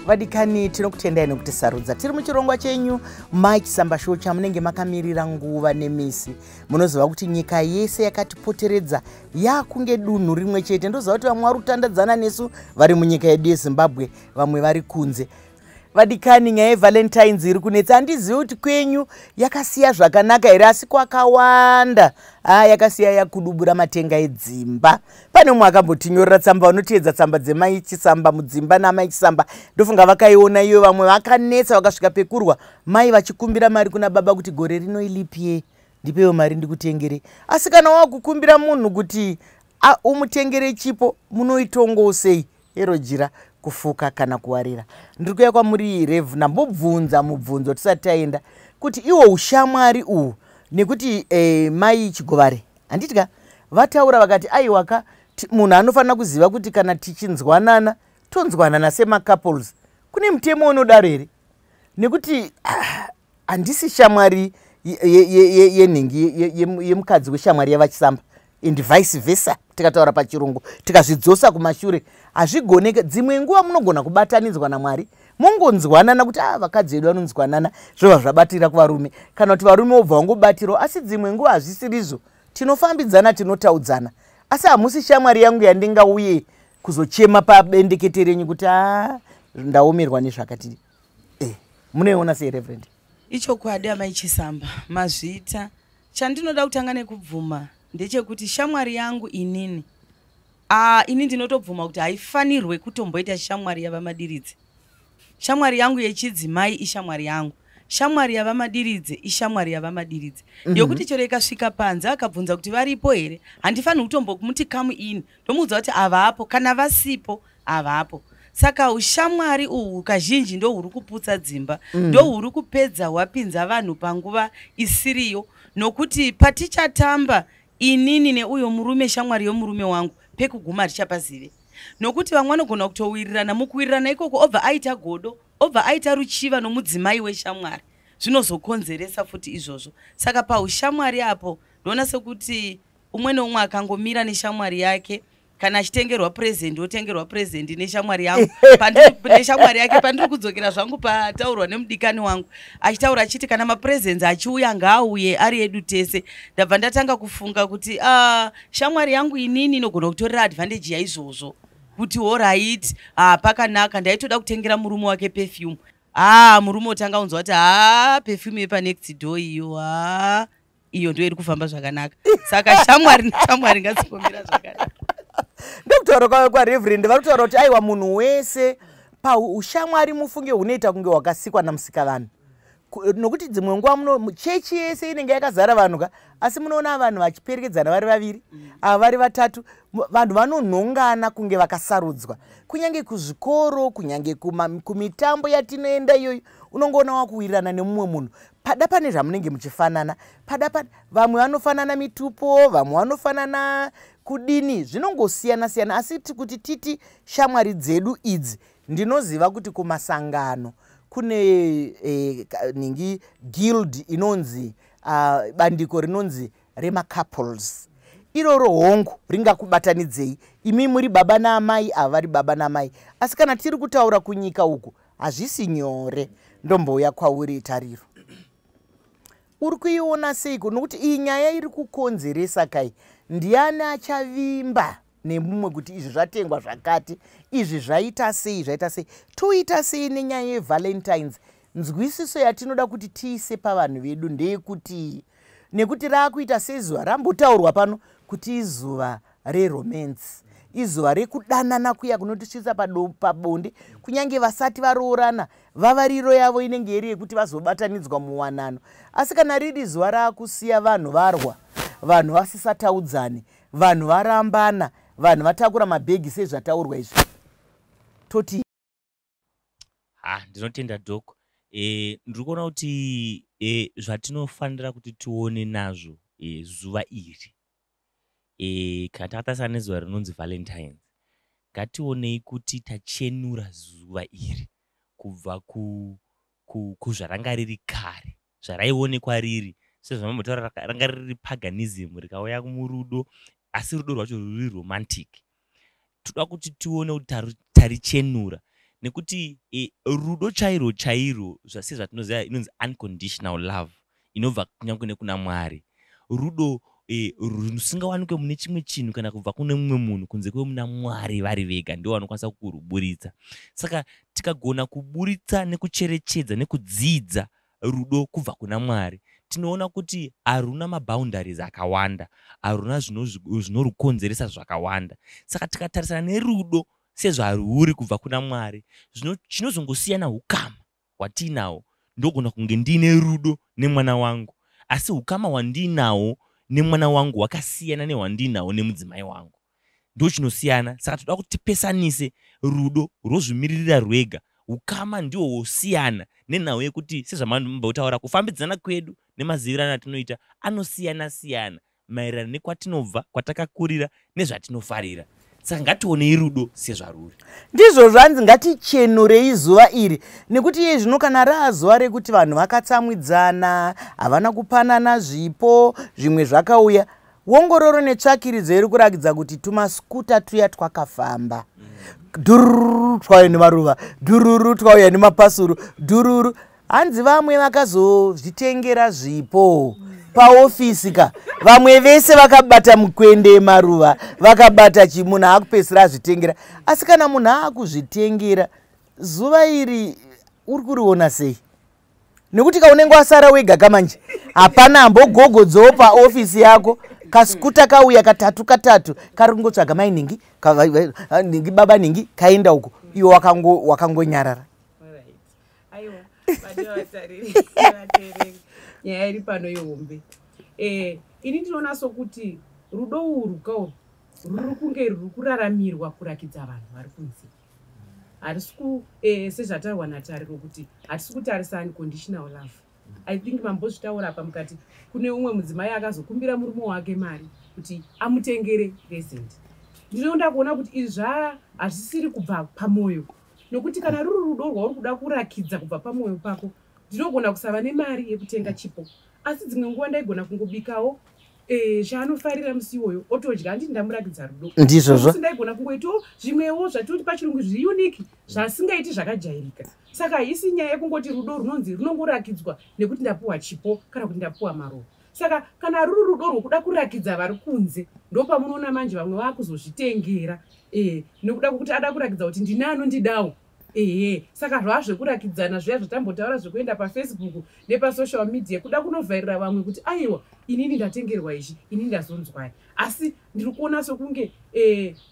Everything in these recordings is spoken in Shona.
Vadikani, tinokutendai nekutisarudza. Tiri muchirongwa chenyu Mai Chisamba Show, chamunenge makamirira nguva nemisi. Munoziva kuti nyika yese yakatipoteredza yakunge dunhu rimwe chete. Ndoziva kuti vamwe vari kutandadzana nesu vari munyika yedu yeZimbabwe, vamwe vari kunze. Vadikani, nyaya yeValentines iri kunetsa. Handizivi kuti kwenyu yakasiya zvakanaka here, asi kwakawanda a yakasiya yakudubura matenga edzimba. Pane mumwe akambotinyorera tsamba, vanoteedza tsamba dzemai Chisamba mudzimba namai Chisamba, ndofunga vakaiona iyo. Vamwe vakanetsa vakasvika pekurwa, mai vachikumbira mari kuna baba kuti gore rino ileap year, ndipewo mari ndikutengere. Asi kana wakukumbira munhu kuti umutengere chipo, munoitongowo sei? Ero jira kufuka kana kuwarira. Ndiri kuuya kwamuri, Rev. Ndambobvunza mubvunzo tisati taenda kuti iwo ushamwari uhu, nekuti mai Chigovare, handitya, vataura vakati aiwaka, munhu anofanira kuziva kuti kana tichinzwanana tonzwanana semacouples. Kune mutemo unodaro here? Nekuti ah, handisi shamwari yenhingi yemukadzi weshamwari yavaChisamba and vice versa. Tikataura pachirungu, tikazvidzosa kumashure, hazvigoneke. Dzimwe nguva munogona kubatanidzwa naMwari, mongonzwanana kuti a ah, vakadzi vedu vanonzwanana, zvobva zvabatira kuvarume, kana kuti varume vobva vangobatirawo. Asi dzimwe nguva hazvisirizvo. Tinofambidzana, tinotaudzana, asi hamusi shamwari yangu yandingauye kuzochema pabendekete renyu kuti a ndaomerwa nezvakati. Munoiona sei, Reverend? Ichokwadi, amai Chisamba, mazvita. Chandinoda kutanga nekubvuma ndechekuti shamwari yangu inini, ini ndinotobvuma kuti haifanirwe kutomboita shamwari yavaMadiridze. Shamwari yangu yechidzimai ishamwari yangu, shamwari yavaMadiridze ishamwari yavaMadiridze. Yokuti chero ikasvika panze akabvunza kuti varipo here, handifaniri kutombomuti come in. Ndomuudza kuti havapo. Kana vasipo, havapo. Saka ushamwari uhwu kazhinji ndohuri kuputsa dzimba, ndohuri kupedza hwapinza vanhu panguva isiriyo, nokuti patichatamba inini neuyo murume, shamwari yomurume wangu, pekuguma hatichapazive, nokuti vamwe vanogona kutowirirana. Mukuwirirana ikoko obva aita godo, obva aita ruchiva nomudzimai weshamwari. Zvinozokonzeresa futi izvozvo. Saka paushamwari apo ndoona sekuti umwe neumwe akangomira neshamwari yake, kana achitengerwa present, otengerwa present neshamwari yangu, neshamwari yake. Pandiri kudzokera zvangu pataurwa nemudikani wangu achitaura achiti kana mapresents achiuya ngaauye ari edu tese, ndabva ndatanga kufunga kuti shamwari yangu inini inogona kutorera advantage yaizvozvo kuti alright, pakanaka, ndaitoda kutengera murume wake perfume. Murume otanga unzwa kuti ha, perfume yepanext door iyo, ha, iyo ndo iri kufamba zvakanaka. Saka shamwari neshamwari ngadzingomira zvakanaka. Ndokutaura kwaReverend, vari kutaura kuti aiwa, munhu wese paushamwari mufunge hunoita kunge hwakasikwa namusika vanhu, nokuti dzimwe nguva muno chechi yese inenge yakazara vanhu ka, asi munoona vanhu vachiperekedzana vari vaviri, ava vari vatatu. Vanhu vanonhongana kunge vakasarudzwa. Kunyange kuzvikoro, kunyange kumitambo yatinoenda iyoyo, unongoona wakuwirirana nemumwe munhu pada pane zvamunenge muchifanana pada vamwe vanofanana mitupo, vamwe vanofanana kudini, zvinongosiyana siyana. Asi kuti titi shamwari dzedu idzi, ndinoziva kuti kumasangano kune ningi guild inonzi bandiko rinonzi remacouples. Iroro hongu ringakubatanidzei imi muri baba naamai, ava vari baba naamai, asi kana tiri kutaura kunyika uku hazvisi nyore. Ndombouya kwauri, Tariro. Uri kuiona seiko? Nokuti iyi nyaya iri kukonzeresa kai, ndiani achavimba nemumwe kuti izvi zvatengwa zvakati, izvi zvaita sei, zvaita sei? Toita sei nenyaya yeValentines? Nzwisiso yatinoda kuti tiise pavanhu vedu ndeyekuti, nekuti raakuita sezuva rambotaurwa pano kuti izuva reromance, izuva rekudanana kuya kunotisvitsa pabonde, kunyange vasati varoorana, vavariro yavo inenge iri yekuti vazobatanidzwa muwanano. Asi kana riri zuva raakusiya vanhu varwa, vanhu vasisataudzani, vanhu varambana, vanhu vatakura mabhegi sezvataurwa izvi, toti Ha, ndinotenda, Doc. Ndiri kuona kuti zvatinofanira kuti tione nazvo zuva iri, kana takatarisa nezuva rinonzi Valentines, ngationei kuti tachenura zuva iri kubva kuzvaranga riri kare, zvaraionekwa riri sezvamambotaura, ranga riri paganism rikauya murudo, asi rudo rwacho ruri romantic. Toda kuti tione kuti tarichenura. Nekuti rudo chairwo chairwo, sezvatinoziva, inonzi unconditional love inobva kunyange nekuna Mwari, rudo rusingawanikwe mune chimwe chinhu kana kubva kune mumwe munhu kunze kwemuna Mwari vari vega, ndivo vanokwanisa kuruburitsa. Saka tikagona kuburitsa nekucherechedza nekudzidza rudo kubva kuna Mwari, tinoona kuti haruna maboundaries akawanda, haruna zvinorukonzeresa zvakawanda. Saka tikatarisana nerudo sezvarwuri kubva kuna Mwari, chinozongosiyana ukama hwatiinahwo. Ndogona kunge ndiine rudo nemwana wangu, asi ukama hwandiinahwo nemwana wangu hwakasiyana nehwandiinahwo nemudzimai wangu, ndo chinosiyana. Saka toda kuti tipesanise rudo rwozvimiririra rwega, ukama ndihwo hwosiyana, nenhau yekuti sezvamambotaura, kufambidzana kwedu nemazivirano atinoita anosiyana siyana maererano nekwatinobva, kwatakakurira nezvatinofarira. Saka ngationei rudo sezvaruri. Ndizvo zvanzi ngatichenurei zuva iri, nekuti iye zvino kana raazuva rekuti vanhu vakatsamwidzana, havana kupanana zvipo, zvimwe zvakauya. Ongororo netsvakiridzo iri kurakidza kuti tumaskuta tuya twakafamba, dhururu twauya nemaruva, dhururu twauya nemapasuru, dhururu. Hanzi vamwe vakazozvitengera zvipo paofisi ka, vamwe vese vakabata mukwende yemaruva, vakabata chi, munhu akupedzisira azvitengera. Asi kana munhu akuzvitengera, zuva iri uri kuriona sei? Nekuti kaunenge wasara wega kamanje, hapana ambogogodzowo paofisi yako. Kaskuta kauya katatu katatu, kari kungotsvaga mai nhingi, nhingi, baba nhingi, kaenda uko, iwe wakangonyarara. Aiwa, vatariri, nyaya iri pano ihombe. Ini ndinoona sokuti rudo urwu kaurwu ruri kunge ruri kuraramirwa kurakidza vanhu vari kunze. Harisi sezvataurwa naTariro kuti hatisi kutarisa unconditional love. I think mambozvitaura apa mukati kune umwe mudzimai akazokumbira murume wake mari kuti amutengere present. Ndinoda kuona kuti izvi hazvisiri kubva pamwoyo, nokuti kana ruri rudo rwauri kuda kurakidza kubva pamwoyo pako, ndinogona kusava nemari yekutenga chipo, asi dzimwe nguva ndaigona kungobikawo chaanofarira musi iwoyo, otodya, handiti ndamurakidza rudo? Ndizvozvo. Asi ndaigona kungoitawo zvimwewo zvatinoti pachirungu zviri unique, zvasingaiti zvakajairika. Saka haisi nyaya yekungoti rudo runonzi runongorakidzwa nekuti ndapiwa chipo kana kuti ndapiwa maruva. Saka kana ruri rudo rwokuda kurakidza vari kunze, ndopamunoona manje vamwe vaakuzozvitengera nekuda kwokuti ada kurakidza kuti ndine anondidawo. Ehe, saka zvava zvekurakidzana zviya zvatambotaura, zvekuenda paFacebook nepasocial media, kuda kunovhairira vamwe kuti aiwa, inini ndatengerwa ichi, inini ndazonzwai. Asi ndiri kuona sokunge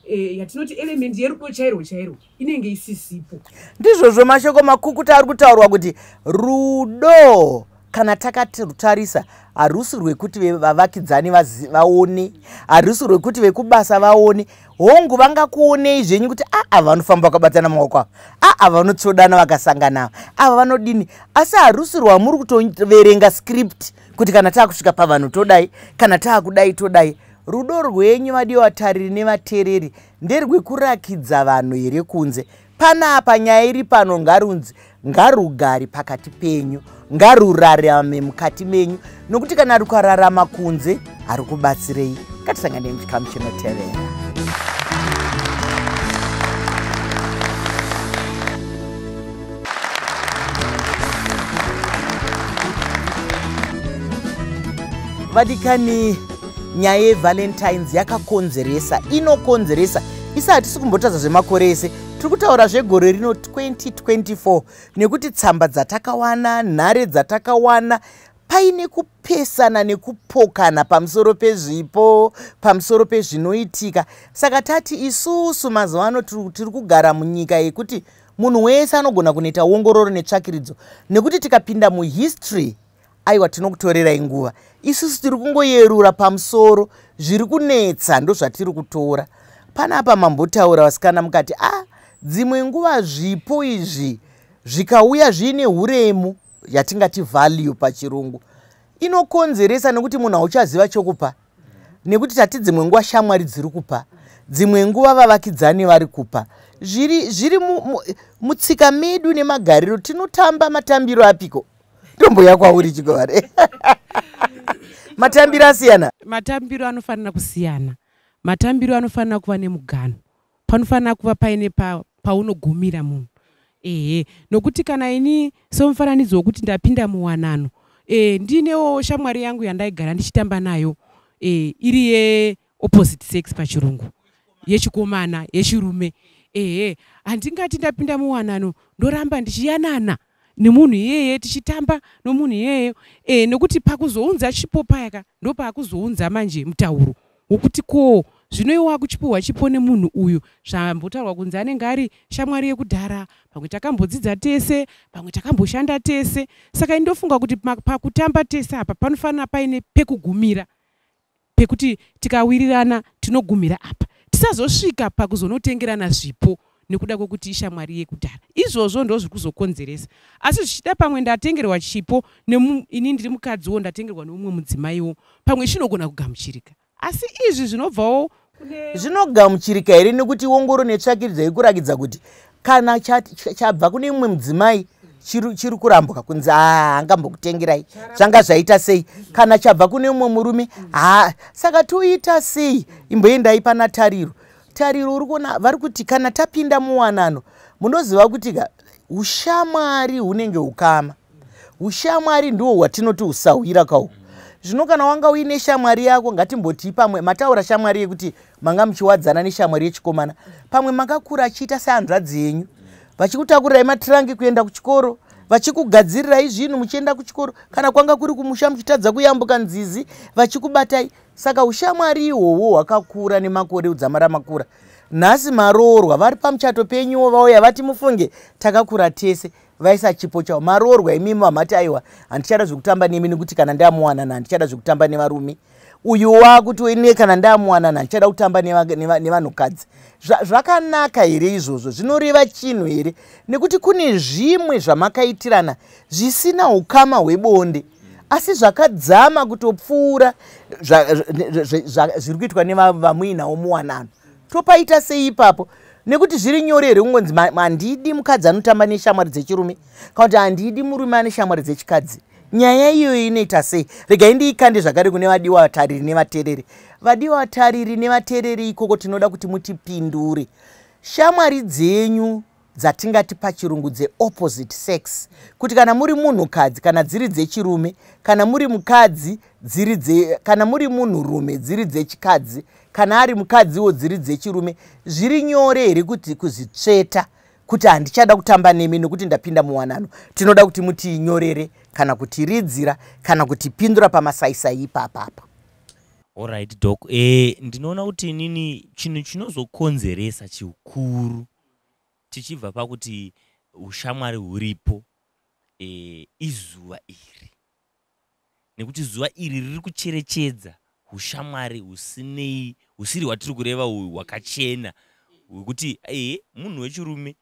yatinoti element yerudo chairwo chairwo inenge isisipo. Ndizvozvo, mashoko makukuta ari kutaurwa kuti rudo kana takatirutarisa harusi rwekuti vavakidzani vaone, harusi rwekuti vekubasa vaone. Hongu, vangakuonei zvenyu kuti aa, vanofamba vakabatana maoko ava, aa, vanotsvodana vakasangana ava, ava vanodini, asi harusi rwamuri kutoverenga script kuti kana taakusvika pavanhu todai, kana taakudai todai. Rudo rwenyu, vadiwa vatariri nevateereri, nderwekurakidza vanhu here kunze? Panapa nyaya iri pano ngarunzi ngarugare pakati penyu, ngarurarame mukati menyu, nokuti kana rukararama kunze harikubatsirei. Ngatisangane muchikamu chinotevera. Vadikani, nyaya yeValentines yakakonzeresa, inokonzeresa. Isi hatisi kumbotadza zvemakore ese, tiri kutaura zvegore rino 2024, nekuti tsamba dzatakawana, nhare dzatakawana, paine kupesana nekupokana pamusoro pezvipo, pamusoro pezvinoitika. Saka tati isusu mazuva ano tiri kugara munyika yekuti munhu wese anogona kunoita ongororo netsvakiridzo, nekuti tikapinda muhistory, aiwa, tinokutorerai nguva. Isusu tiri kungoyerura pamusoro, zviri kunetsa ndo zvatiri kutora panapa. Mambotaura vasikana mukati a dzimwe nguva zvipo izvi zvikauya zviine uremu, yatingati value pachirungu, inokonzeresa, nekuti munhu hauchaziva chokupa, nekuti tati dzimwe nguva shamwari dziri kupa, dzimwe nguva vavakidzani vari kupa. Zviri mutsika medu nemagariro, tinotamba matambiro apiko? Tomboya kwauri, Chigovare, matambiro asiyana. Matambiro anofanira kusiyana. Matambiro anofanira kuva nemugano, panofanira kuva paine paunogumira munhu. Ehe, nokuti kana ini somufananidzo wokuti ndapinda muwanano, ndinewo shamwari yangu yandaigara ndichitamba nayo, iri yeopposite sex pachirungu, yechikomana, yechirume. Ehe, handingati ndapinda muwanano ndoramba ndichiyanana nemunhu iyeye, tichitamba nomunhu iyeyo, nekuti pakuzounza chipo payaka ndopaakuzounza manje mutauro wokuti ko zvino iwe wakuchipiwa chipo nemunhu uyu, zvambotaurwa kunzi anenge ari shamwari yekudhara, pamwe takambodzidza tese, pamwe takamboshanda tese. Saka indofunga kuti pakutamba tese apa panofanira paine pekugumira, pekuti tikawirirana tinogumira apa, tisazosvika pakuzonotengerana zvipo nekuda kwekuti ishamwari yekudhara. Izvozvo ndo zviri kuzokonzeresa. Asi zvichida pamwe ndatengerwa chipo, ini ndiri mukadziwo, ndatengerwa neumwe mudzimaiwo, pamwe chinogona kugamuchirika. Asi izvi zvinobvawo Zvinogamuchirika here? Nekuti ongoro netsvakiridzo ikurakidza kuti kana chabva kune mumwe mudzimai chiri kurambwa kunzi haa, angambokutengerai, zvanga zvaita sei? Kana chabva kune mumwe murume, ha, saka toita sei? Imboendai pana Tariro. Tariro, uri kuona vari kuti kana tapinda muwanano, munoziva kuti ka ushamwari hunenge ukama, ushamwari ndihwo hwatinoti usahwira kahu. Zvino kana wanga uine shamwari yako, ngatimboti pamwe mataura shamwari yekuti manga muchiwadzana neshamwari yechikomana, pamwe makakura achiita sehanzvadzi yenyu, vachikutakurirai matirangi kuenda kuchikoro, vachikugadzirirai zvinhu muchienda kuchikoro, kana kwanga kuri kumusha muchitadza kuyambuka nzizi, vachikubatai. Saka ushamwari ihwohwo hwakakura nemakore, udzamara makura. Nhasi maroorwa, vari pamuchato penyuwo, vauya vati, "Mufunge takakura tese." Vaisa chipo chavo, maroorwa imimi, vamati, "Aiwa, handichada zvekutamba nemi, nekuti kana ndamuwanana handichada zvekutamba nevarume." Uyu wakuti, "Ine kana ndamuwanana handichada kutamba nevanhukadzi." Zvakanaka here izvozvo? Zvinoreva chinhu here? Nekuti kune zvimwe zvamakaitirana zvisina ukama hwebonde, asi zvakadzama kutopfuura zviri kuitwa nevamuinawo muwanano. Topaita sei ipapo? Nekuti zviri nyore here kungonzi, "Handidi mukadzi anotamba neshamwari dzechirume," kana kuti, "Handidi murume ane shamwari dzechikadzi"? Nyaya iyoyo inoita sei? Regai ndiikande zvakare kune vadiwa vatariri nevateereri. Vadiwa vatariri nevateereri ikoko, tinoda kuti mutipindure. Shamwari dzenyu dzatingati pachirungu dzeopposite sex, kuti kana muri munhukadzi, kana dziri dzechirume, kana muri mukadzi dziri dze, kana muri munhurume dziri dzechikadzi, kana ari mukadziwo dziri dzechirume, zviri nyore here kuti kuzvitsveta kuti handichada kutamba nemi nekuti ndapinda muwanano? Tinoda kuti mutinyorere kana kutiridzira kana kutipindura pamasaisai ipapapa. Alright, Doc. Ndinoona kuti inini chinhu chinozokonzeresa chikuru, tichibva pakuti ushamwari huripo, izuva iri, nekuti zuva iri riri kucherechedza ushamwari husinei, husiri hwatiri kureva uyu hwakachena, hwekuti munhu wechirume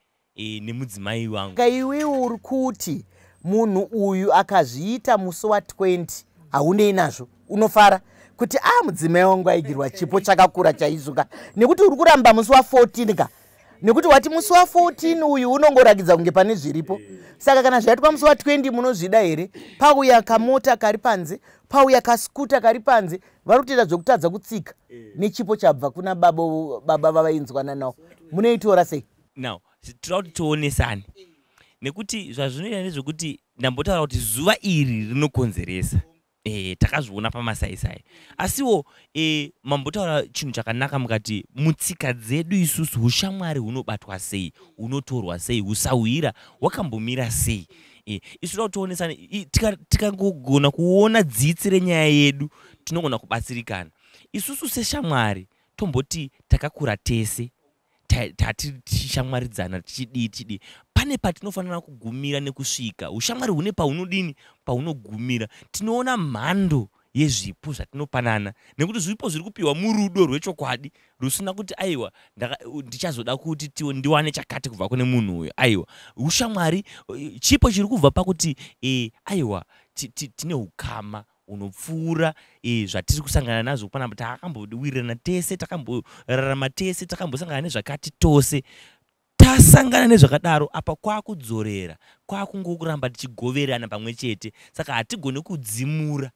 nemudzimai wangu. Kaiwewe uri kuti munhu uyu akazviita musi wa20, haunei nazvo, unofara kuti a, mudzimai wangu aigirwa chipo chakakura chaizvo ka, nekuti uri kuramba musi wa14 ka, nekuti wati musi wa14 uyu unongorakidza kunge pane zviripo. Saka kana zvaitwa musi wa20, munozvida here? Pauya kamota kari panze, pauya kaskuta kari panze, vari kutoita zvekutadza kutsika nechipo chabva kuna baba vavainzwana nawo. Munoitora sei? Now toda kuti tionesane, nekuti zvazvinoita ndezvekuti ndambotaura kuti zuva iri rinokonzeresa. Takazviona pamasaisai. Asiwo mambotaura chinhu chakanaka, mukati mutsika dzedu isusu ushamwari hunobatwa sei, hunotorwa sei, husahwira hwakambomira sei. Isu toda kutionesana. Tikangogona kuona dzitsi renyaya yedu, tinogona kubatsirikana isusu seshamwari. Tomboti takakura tese, tati tichishamwaridzana, tichidii tichidii, pane patinofanira kugumira nekusvika. Ushamwari hune paunodini, paunogumira. Tinoona mhando yezvipo zvatinopanana, nekuti zvipo zviri kupiwa murudo rwechokwadi rusina kuti, "Aiwa, ndichazoda kuti ndiwane chakati kubva kune munhu uyu." Aiwa, ushamwari, chipo chiri kubva pakuti aiwa, tine ukama hunopfuura zvatiri kusangana nazvo panapa. Takambowirirana tese, takamborarama tese, takambosangana nezvakati tose, tasangana nezvakadaro. Apa kwakudzorera, kwakungoramba tichigoverana pamwe chete. Saka hatigoni kudzimura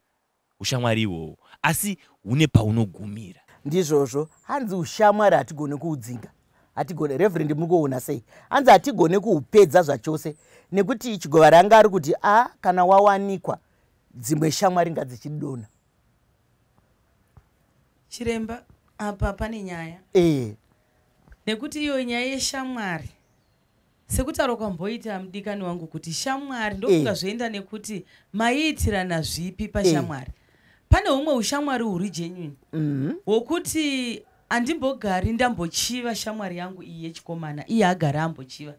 ushamwari ihwohwo, asi hune paunogumira. Ndizvozvo, hanzi ushamwari hatigoni kuudzinga. Hatigone, Reverend, muri kuona sei? Hanzi hatigone kuhupedza zvachose, nekuti Chigova ranga ari kuti a kana wawanikwa, dzimwe shamwari ngadzichidona. Chiremba, apa pane nyaya, nekuti iyo nyaya yeshamwari, sekutaura kwamboita mudikani wangu kuti shamwari, ndofunga zvoenda nekuti maiitirana zvipi pashamwari. Pane humwe ushamwari huri genuine, hwokuti handimbogari ndambochiva shamwari yangu iyi yechikomana, iye agari ambochiva,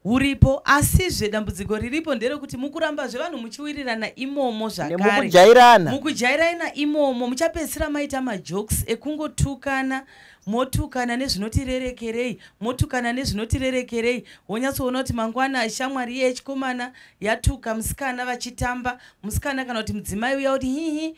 huripo. Asizve dambudziko riripo nderekuti mukurambazve vanhu muchiwirirana imomo zvakare, nemukujairana, mukujairana imomo muchapedzisira maita majokes ekungotukana, motukana nezvinotirerekerei, motukana nezvinotirerekerei. Wonyatsoona kuti mangwana shamwari iye yechikomana yatuka musikana vachitamba, musikana kana kuti mudzimai uya kuti hihi,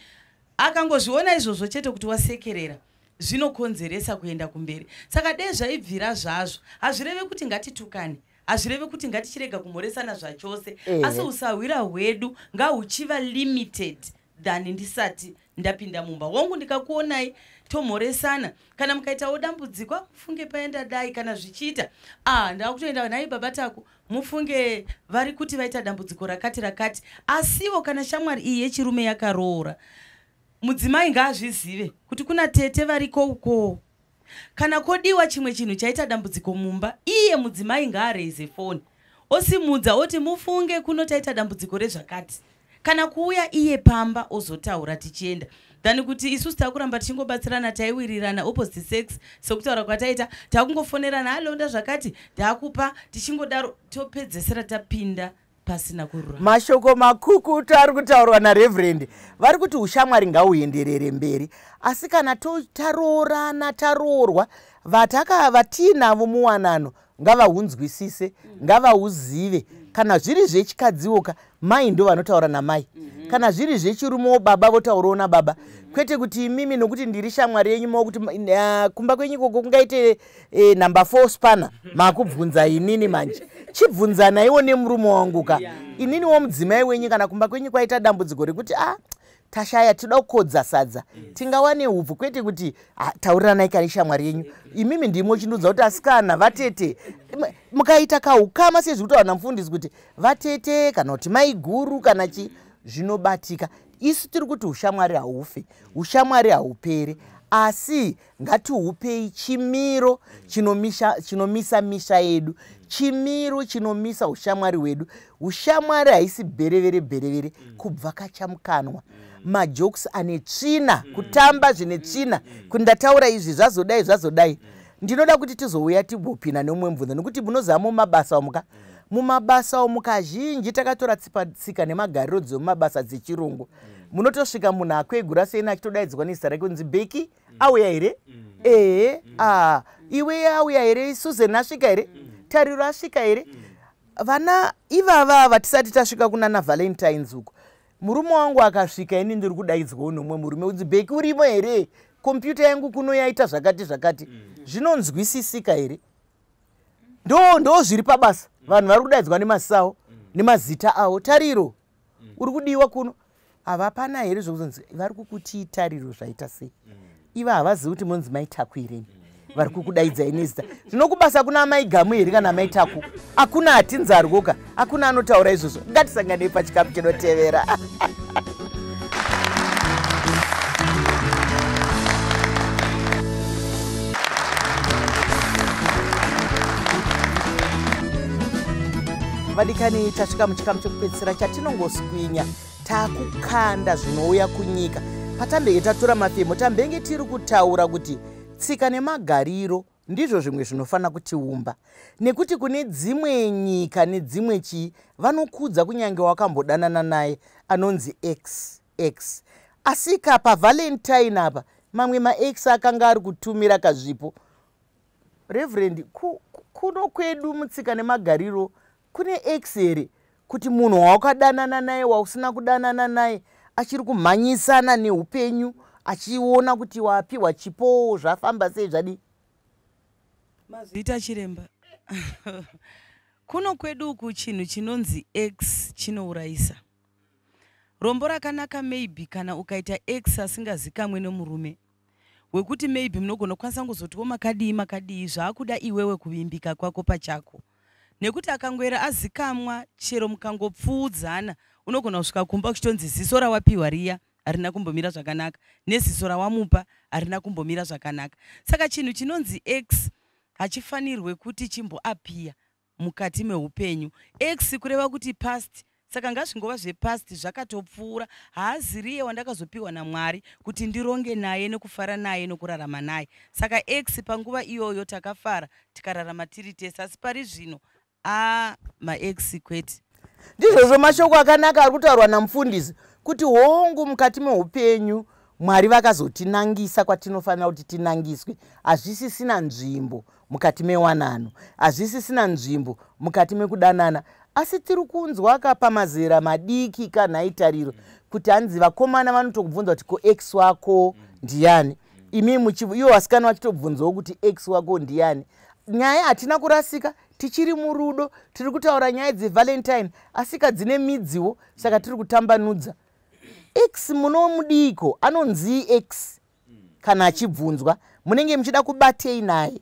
akangozviona izvozvo chete kuti wasekerera, zvinokonzeresa kuenda kumberi. Saka dei zvaibvira zvazvo, hazvireve kuti ngatitukane, hazvireve kuti ngatichirega kumhoresana zvachose, asi usahwira hwedu ngahuchiva limited than ndisati ndapinda mumba wangu. Ndikakuonai tomhoresana, kana mukaitawo dambudziko, mufunge paenda dai kana zvichiita, ah, ndakutoenda nhai baba Tako, mufunge vari kuti vaita dambudziko rakati rakati. Asiwo kana shamwari iyi yechirume yakaroora, mudzimai ngaazvizive kuti kuna tete variko uko. Kana kodiwa chimwe chinhu chaita dambudziko mumba, iye mudzimai ngaareize foni, osimudza oti, "Mufunge kuno taita dambudziko rezvakati," kana kuuya iye pamba ozotaura tichienda, than kuti isusu takuramba tichingobatsirana, taiwirirana, opposite sex sekutaura kwataita, takungofonerana, "Alonda zvakati, taakupa," tichingodaro topedzesera tapinda pasina kururama. Mashoko makukutu ari kutaurwa naReverend. Vari kuti ushamwari ngauenderere mberi, asi kana taroorana, taroorwa, vataka vatiinavo muwanano ngavahunzwisise, ngavauzive. Kana zviri zvechikadziwoka, mai ndo vanotaura namai, kana zviri zvechirumewo, baba votaurawo nababa, kwete kuti imimi nokuti ndiri shamwari yenyu mokuti kumba kwenyu ikoko kungaite number 4 spanner, makubvunza inini manje. Chibvunzanaiwo nemurume wangu ka. Ininiwo mudzimai wenyu, kana kumba kwenyu kwaita dambudziko rekuti a tashaya, toda kukodza sadza, tingawane hupfu, kwete kuti, "Ah, tauriranai kane shamwari yenyu." Imimi ndimo chindudza kuti asikana vatete, mukaita kaukama sezviri kutaura namufundisi kuti vatete kana kuti mai guru kana chi, zvinobatika. Isu tiri kuti ushamwari haufe, ushamwari hauperi, asi ngatiupei chimiro chinomisa misha yedu, chimiro chinomisa ushamwari hwedu. Ushamwari haisi bherevere bherevere kubva kachamukanwa, majokes ane tsvina, kutamba zvine tsvina, kuti ndataura izvi zvazodai zvazodai. Ndinoda kuti tizouya timbopinda neumwe mubvunzo, nekuti munoziva mumabasa omuka, mumabasa omu kazhinji takatora tsika nemagariro dzemumabasa dzechirungu. Munotosvika munhu akwegura seni achitodaidzwa nezita rake kunzi, "Beki auya here? Ehe, a iwe auya here? Susan asvika here? Tariro asvika here?" Vana ivava ava, tisati tasvika kunana Valentines uko, murume wangu akasvika, ini ndiri kudaidzwawo nomumwe murume kunzi, "Beki urimo here? Kompyuta yangu kuno yaita zvakati zvakati." Zvinonzwisisika here? Ndo zviri pabasa, vanhu vari kudaidzwa nemazisa avo, nemazita avo. "Tariro, uri kudiwa kuno." Havapana here zvokuzonzi vari kukutii, "Tariro, zvaita sei?" Iva havazivi kuti munonzi Maitaku here vari kukudaidzai nezita. Zvino kubasa kuna amai Gamu here kana amai Taku? Hakuna, hatinzarwoka, hakuna anotaura izvozvo. Ngatisanganei pachikamu chinotevera. Vadikani, tasvika muchikamu chekupedzisira chatinongoswinya, taakukanda zvinouya kunyika. Patambenge tatora mafemo, tambenge tiri kutaura kuti tsika nemagariro ndizvo zvimwe zvinofanira kutiumba, nekuti kune dzimwe nyika nedzimwe chii vanokudza kunyange wakambodanana naye anonzi ex ex. Asika paValentine apa mamwe maex akanga ari kutumira kazvipo. Reverend, kuno kwedu mutsika nemagariro kune ex here, kuti munhu wawakadanana naye, wausina kudanana naye, achiri kumhanyisana neupenyu achiona kuti wapiwa chipo, zvafamba sei, zvadii? Mazviita, chiremba. Kuno kwedu uku chinhu chinonzi ex chinourayisa. Rombo rakanaka maybe kana ukaita ex asingazikamwe nemurume. Wekuti maybe munogona kukwanisa kungozotiwo makadii makadii, zvaakuda iwewe kuvimbika kwako pachako. Nekuti akangoera azikamwa, chero mukangopfuudzana, unogona kusvika kumba kuchitonzi ziso rawapiwa riya harina kumbomira zvakanaka, neziso rawamupa harina kumbomira zvakanaka. Saka chinhu chinonzi ex hachifanirwe kuti chimboapiya mukati meupenyu. Ex kureva kuti past, saka ngazvingova zvepast, zvakatopfuura. Haaziriye wandakazopiwa naMwari kuti ndironge naye nekufara naye nokurarama naye. Saka ex panguva iyoyo takafara, tikararama tiri tese, asi pari zvino a maex kwete. Ndizvozvo mashoko akanaka ari kutaurwa namufundisi kuti hongu, mukati meupenyu Mwari vakazotinangisa kwatinofanira kuti tinangiswe. Hazvisisina nzvimbo mukati mewanano, hazvisisina nzvimbo mukati mekudanana, asi tiri kunzwa ka pamazera madiki kanhaitariro kuti hanzi vakomana vanotokubvunza kuti ko ex wako ndiani, imi ivo vasikana vachitobvunzawo kuti ex wako ndiani. Nyaya hatina kurasika, tichiri murudo, tiri kutaura nyaya dzeValentine, asika dzine midziwo, saka tiri kutambanudza. Ex munomudiko anonzii ex kana achibvunzwa, munenge muchida kubatei naye?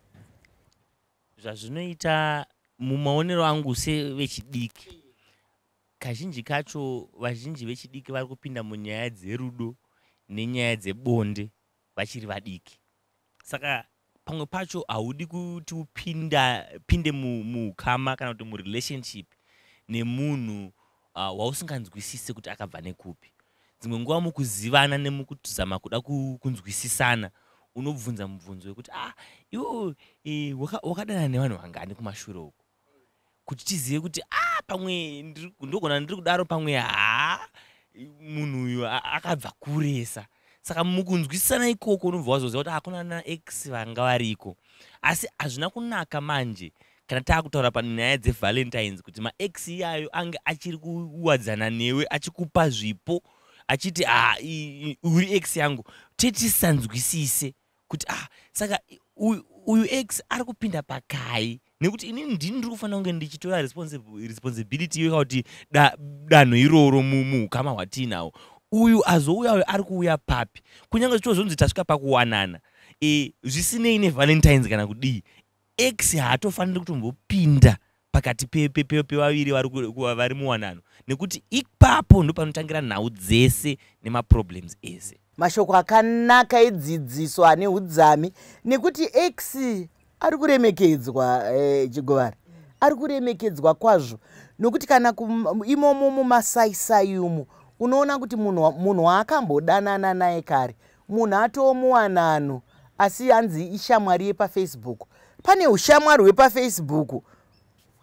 Zvazvinoita mumaonero angu sevechidiki, kazhinji kacho vazhinji vechidiki vari kupinda munyaya dzerudo nenyaya dzebonde vachiri vadiki. Saka pamwe pacho haudi kuti upinde muukama kana kuti murelationship nemunhu wausinganzwisisi kuti akabva nekupi. Dzimwe nguva mukuzivana nemukuzama kuda kunzwisisana, unobvunza mubvunzo wekuti ah, iwe wakadana nevanhu vangani kumashure uko, kuti tizive kuti ah, pamwe ndogona ndiri kudaro, pamwe haa, munhu uyu akabva kuresa. Saka mukunzwisisana ikoko unobva wazoziva kuti hakuna naex vanga variko. Asi hazvina kunaka manje kana taakutaura panyaya dzeValentines kuti maex iyayo ange achiri kuwadzana newe, achikupa zvipo, achiti ah, uri ex yangu, tetisanzwisise kuti ah, saka uyu ex ari kupinda pakai, nekuti inini ndini ndiri kufanira kunge ndichitora responsibility iyo kuti danho iroro muukama hwatiinawo. Uyu azouya uyu ari kuuya papi? Kunyange zvichitozonzi tasvika pakuwanana, zvisinei neValentines kana kudii, ex haatofaniri kutombopinda pakati pevaviri vari muwanano, nekuti ipapo ndo panotangira nhau dzese nemaproblems ese. Mashoko akanaka edzidziso ane udzami, nekuti ex ari kuremekedzwa, Chigovara ari kuremekedzwa kwazvo, nokuti kana imomo mumasaisai umu unoona kuti munhu waakambodanana naye kare, munhu atoomuwanano, asi hanzi ishamwari yepaFacebook. Pane ushamwari hwepaFacebook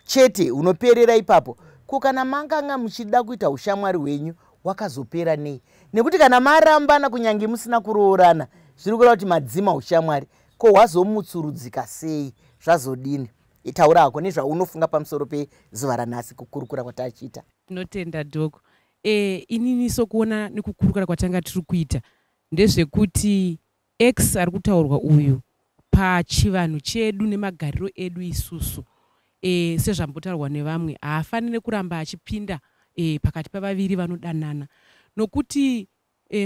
chete hunoperera ipapo. Ko kana manganga muchida kuita ushamwari hwenyu wakazopera nei? Nekuti kana marambana, kunyange musina kuroorana, zviri kureva kuti madzima ushamwari. Ko hwazomutsurudzika sei? Zvazodini? Taura hako nezvaunofunga pamusoro pezuva ranhasi, kukurukura kwatachiita. Tinotenda, Doko. Inini sokuona nekukurukura kwatanga tiri kuita ndezvekuti ex ari kutaurwa uyu pachivanhu chedu nemagariro edu isusu, sezvambotaurwa nevamwe, haafaniri kuramba achipinda pakati pavaviri vanodanana, nokuti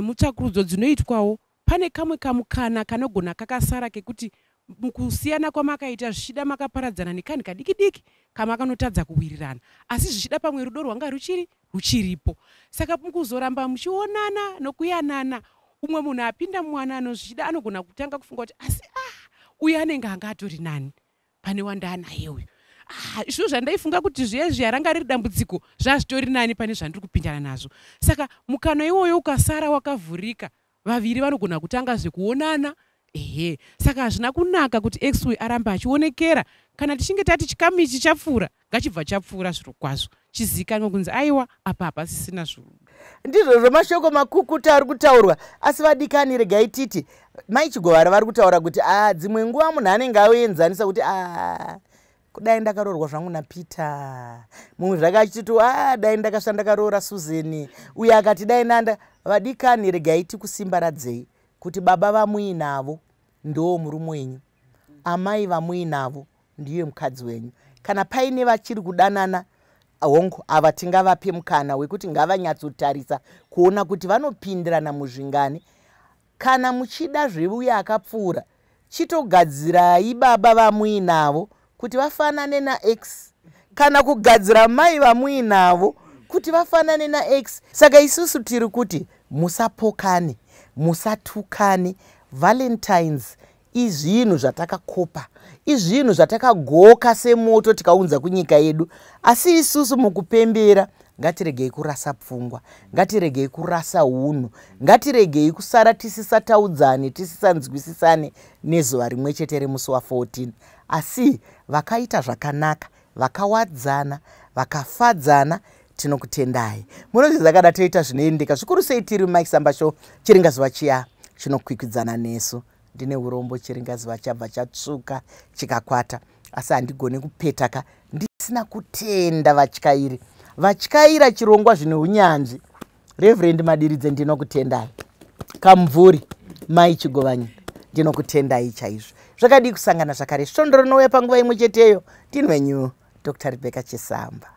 mutsvakurudzo dzinoitwawo pane kamwe kamukana kanogona kakasara kekuti mukusiyana kwamakaita, zvichida makaparadzana nekanhu kadiki diki kamakanotadza kuwirirana, asi zvichida pamwe rudo rwanga ruchiri ruchiripo. Saka mukuzoramba muchionana nokuyanana, umwe munhu apinda muwanano zvichida anogona kutanga kufunga kuti asi ah, uyu anenge anga atori nani pane wandaanaye uyu. Ah, izvo zvandaifunga kuti zviya zviya ranga riri dambudziko, zvazvitori nani pane zvandiri kupindana nazvo. Saka mukana iwoyo ukasara wakavhurika, vaviri vanogona kutanga zvekuonana. Ehe, saka hazvina kunaka kuti ex uyu arambe achionekera. Kana tichinge tati chikamu ichi chapfuura, ngachibva chapfuura zviro kwazvo, chizikanwe kunzi aiwa, apa hapasisina zvirudo. Ndizvozvo mashoko makukuta ari kutaurwa. Asi vadikani, regai titi Mai Chigovara vari kutaura kuti a dzimwe nguva munhu anenge aoenzanisa kuti a kudai ndakaroorwa zvangu naPeter, mumwe zvake achititi a dai ndakasva ndakaroora Susan, uye akati dai nanda. Vadikani, regai tikusimbaradzei kuti baba vamuinavo ndo murume wenyu, amai vamuinavo ndiye mukadzi wenyu. Kana paine vachiri kudanana, hongu, ava tingavape mukana wekuti ngavanyatsotarisa kuona kuti vanopindirana muzvingani. Kana muchida zveuya akapfuura, chitogadzirai baba vamuinavo kuti vafanane nax, kana kugadzira mai vamuinavo kuti vafanane nax. Saka isusu tiri kuti musapokane, musatukane. Valentines izvinhu zvatakakopa, izvinhu zvatakagoka semoto tikaunza kunyika yedu. Asi isusu mukupembera ngatiregei kurasa pfungwa, ngatiregei kurasa unhu, ngatiregei kusara tisisataudzane, tisisanzwisisane nezuva rimwe chete remusi wa14. Asi vakaita zvakanaka, vakawadzana, vakafadzana, tinokutendai. Munozviziva kana toita zvinoendeka zvikuru sei tiri Mike Samba Show, chiringazuva chiya chinokwikwidzana nesu. Ndine urombo, chiringazuva chabva chatsvuka chikakwata, asi handigoni kupetaka ndisina kutenda vatyairi vatyaira chirongwa zvine unyanzvi. Reverend Madiridze, ndinokutendai. Kamumvuri, Mai Chigovanyi, ndinokutendai chaizvo. Zvakadii kusangana zvakare svondo rinouya panguva imwe cheteyo? Ndini wenyu Dr Rebecca Chisamba.